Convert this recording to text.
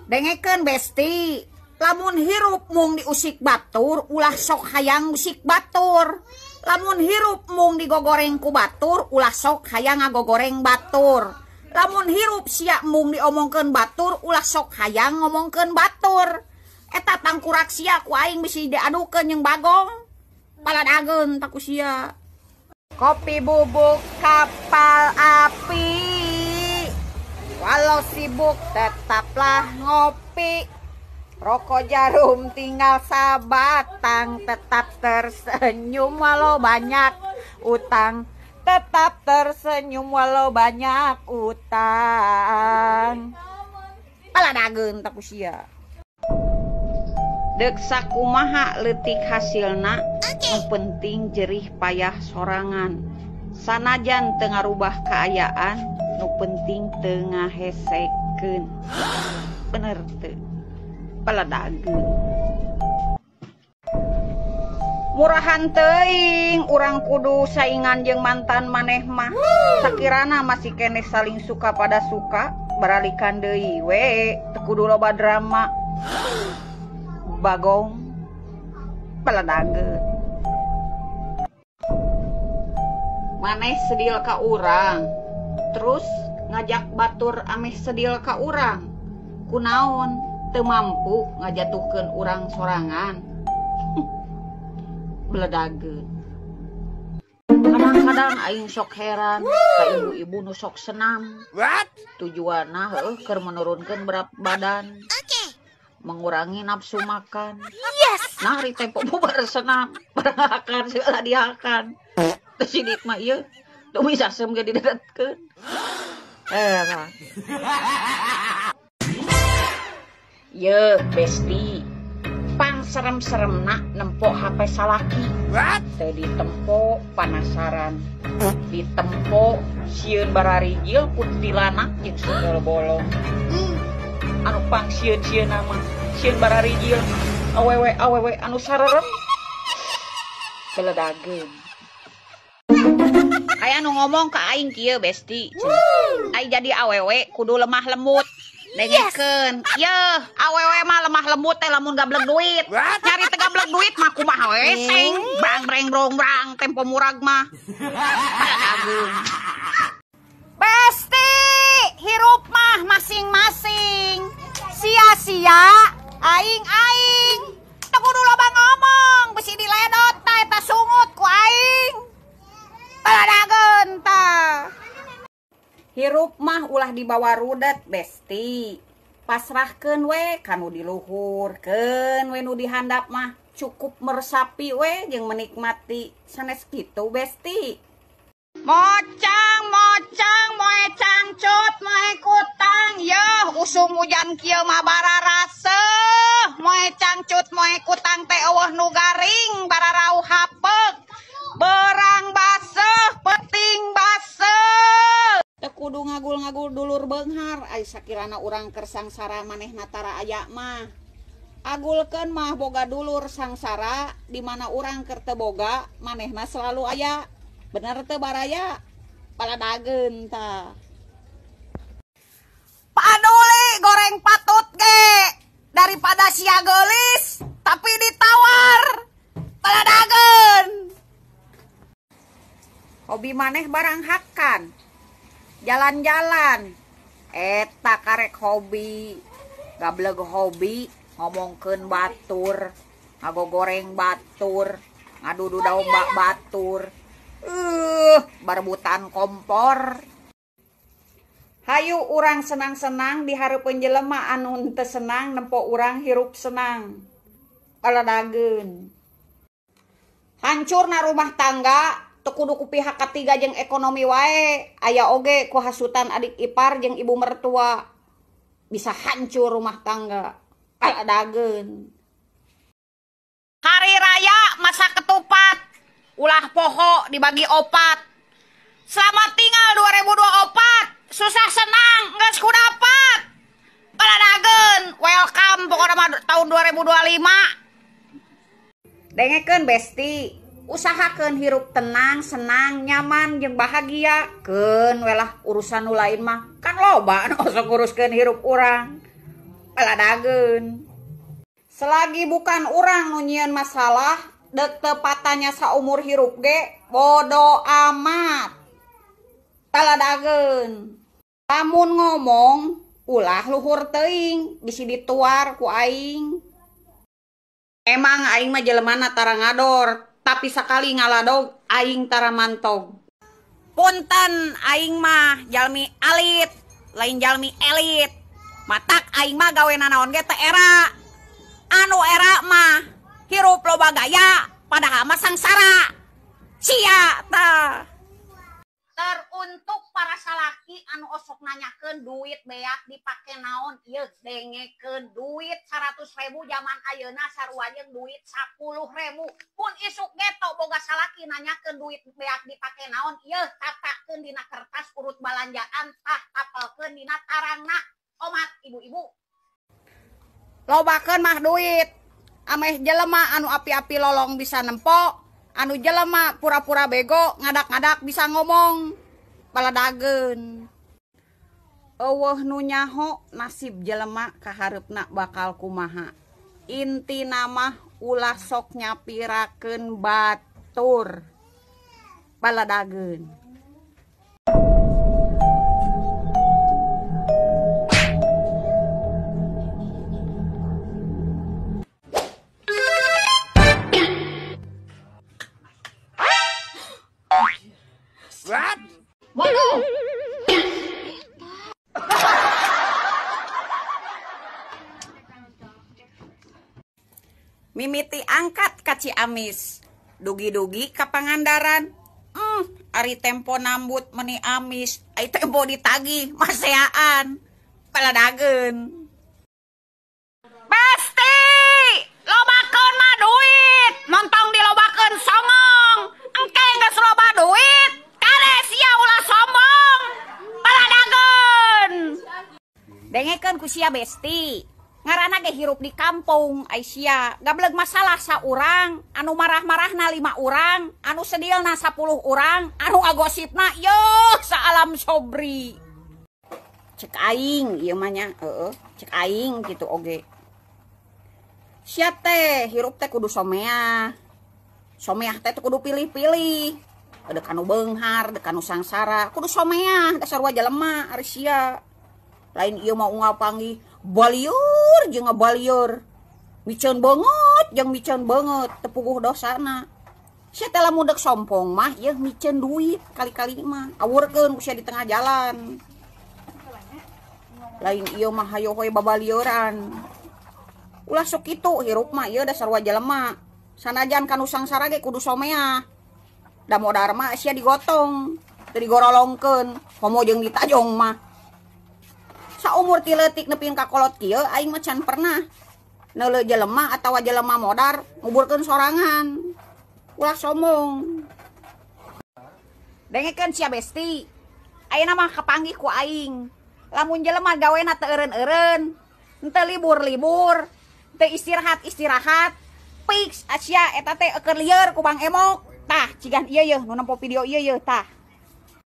Dengekeun besti, lamun hirup mung diusik batur, ulah sok hayang usik batur. Lamun hirup mung digogoreng ku batur, ulah sok hayang ngagogoreng batur. Lamun hirup sia mung diomongkeun batur, ulah sok hayang ngomongkeun batur. Eta tangkurak sia ku aing bisi diadukeun jeung bagong. Paladageun ta ku sia. Kopi bubuk kapal api, walau sibuk tetaplah ngopi. Rokok jarum tinggal sabatang, tetap tersenyum walau banyak utang. Tetap tersenyum walau banyak utang. Paladageun ta ku sia. Deuk sakumaha leutik hasilna, nu penting jerih payah sorangan. Sanajan teu ngarubah kaayaan, nu penting teu ngahesekeun. Bener teu? Paladageun. Murahan teuing urang kudu saingan jeung mantan maneh mah. Sakirana masih keneh saling suka pada suka, baralikan deui we, teu kudu loba drama. Bagong. Paladageun. Maneh sedil ka urang, terus ngajak batur ameh sedil ka urang. Kunaon teu mampu ngajatuhkeun urang sorangan. Beledageun. Kadang-kadang aing sok heran ka ibu-ibu nu sok senam. Tujuanna heueuh keur menurunkeun berat badan. Mengurangi nafsu makan. Yes. Nah, ari tempo bubar senam, barakan segala dihakan. Teu sidik mah ieu, teu bisa sem ge didedetkeun. Ye, besti. Pang serem-seremna nempo HP salaki. Teu ditempo panasaran. Ditempo sieun bararijil kuntilanak jeung sundel bolong. Anu pang sieun-sieunna mah sieun bararijil awewe-awewe anu sarerem. Beledageun. Aya nu ngomong ka aing kieu besti. Ai jadi awewe kudu lemah lembut. Dengekeun. Yeuh, awewe mah lemah lembut teh lamun gablek duit. Nyari teh gablek duit mah kumaha we seng. Brang breng brong brang tempo murag mah. Beledageun. Besti, hirup mah masing-masing. Sia-sia aing-aing. Teu kudu loba ngomong, bisi diledot ta eta sungut ku aing. Paladageun ta. Hirup mah ulah dibawa rudet besti. Pasrahkeun we ka nu di luhur, keun we nu dihandap mah cukup meresapi we jeung menikmati. Sanes kitu besti. Mocang, mocang, moe cangcut, moe kutang, yeuh usum hujan kieu mah bararaseuh. Moe cangcut, moe kutang teh eueuh nu garing, bararauh hapeuk. Berang baseuh, peting baseuh. Teu kudu ngagul-ngagul dulur beunghar, ai sakirana urang keur sangsara manehna tara aya mah. Agulkeun mah boga dulur sangsara, di mana urang keur teu boga, manehna selalu aya. Bener teu baraya? Paladageun ta. Paduli goreng patut ge daripada sia geulis tapi ditawar. Paladageun. Hobi maneh barang hakan. Jalan-jalan. Eta karek hobi. Gableg hobi ngomongkeun batur, ngagogoreng batur, ngadudu domba batur. Barebutan kompor. Hayu urang senang-senang di hareupeun jelema anu henteu senang nempo urang hirup senang. Paladageun. Hancurna rumah tangga teu kudu ku pihak katiga jeung ekonomi wae, aya oge ku hasutan adik ipar jeung ibu mertua. Bisa hancur rumah tangga. Paladageun. Hari raya masa ketupat. Ulah poho dibagi opat. Selamat tinggal 2024. Susah senang geus kudapat. Paladageun, welcome pokona mah tahun 2025. Dengekeun besti, usahakeun hirup tenang, senang, nyaman jeung bahagia. Keun we lah urusan nu lain mah kan loba nu osok nguruskeun hirup urang. Paladageun. Selagi bukan urang nu nyieun masalah, deuk teu patanya saumur hirup ge bodo amat. Paladageun. Lamun ngomong ulah luhur teuing, bisi dituar ku aing. Emang aing mah jelemana tara ngador, tapi sakali ngaladog aing tara mantog. Punten aing mah jalmi alit, lain jalmi elit. Matak aing mah gawe nanaon ge teu era. Anu era mah hirup loba gaya, padahal mah sangsara. Sia tah. Teruntuk para salaki anu osok nanyakeun duit beak dipake naon, ieu dengekeun duit 100.000 zaman ayeuna sarua jeung duit 10.000. Pun isuk ge tok boga salaki nanyakeun duit beak dipake naon, ieu tatakeun dina kertas urut balanjaan tah tapelkeun dina tarangna. Omat ibu-ibu. Lobakeun mah duit, ameh jelema anu api-api lolong bisa nempo, anu jelema pura-pura bego ngadak-ngadak bisa ngomong. Paladageun. Eueuh nu nyaho nasib jelema kahareupna bakal kumaha. Intina mah ulah sok nyapirakeun batur. Paladageun. What? Waduh. Mimiti angkat ka Ciamis, dugi-dugi ka Pangandaran. Ari tempo nambut meni amis, ari tempo ditagih maseaan. Paladageun. Besti, lobakeun mah duit, montong dilobakeun songong. Engke geus loba duit, kade sia ulah sombong. Paladageun. Dengekeun ku sia besti. Ngaranna ge hirup di kampung ai sia, gableg masalah saurang, anu marah-marahna 5 urang, anu sedilna 10 urang, anu ngagosipna yeuh saalam sobri. Cek aing ieu mah nya, heueuh, cek aing kitu oge. Sia teh hirup teh kudu someah. Someah teh kudu pilih-pilih. Deuk anu beunghar, deuk anu sangsara, kudu someah dasar sarua jelema ari sia. Lain ieu mah unggal panggih balieur jeung ngabalieur. Miceun beungeut jeung miceun beungeut teu puguh dosana. Sia teh lamun deuk sompong mah ieu miceun duit kali-kali mah awurkeun ku sia di tengah jalan. Lain ieu mah hayo we babalieuran. Ulah sok kitu hirup mah ieu dasar sarua jelema. Sanajan kanu sangsara ge kudu someah. Da modar mah sia digotong, teu digorolongkeun, komo jeung ditajong mah. Saumur ti leutik nepikeun ka kolot kieu aing mah can pernah neuleuh jelema atawa jelema modar nguburkeun sorangan. Ulah sombong. Dengekeun sia besti. Ayeuna mah kapanggih ku aing. Lamun jelema gawena teu eureun-eureun, henteu libur-libur, teu istirahat-istirahat, fix asia eta teh eueur lieur ku Bang Emok. Tah cigan ieu yeuh nu nempo video ieu yeuh tah.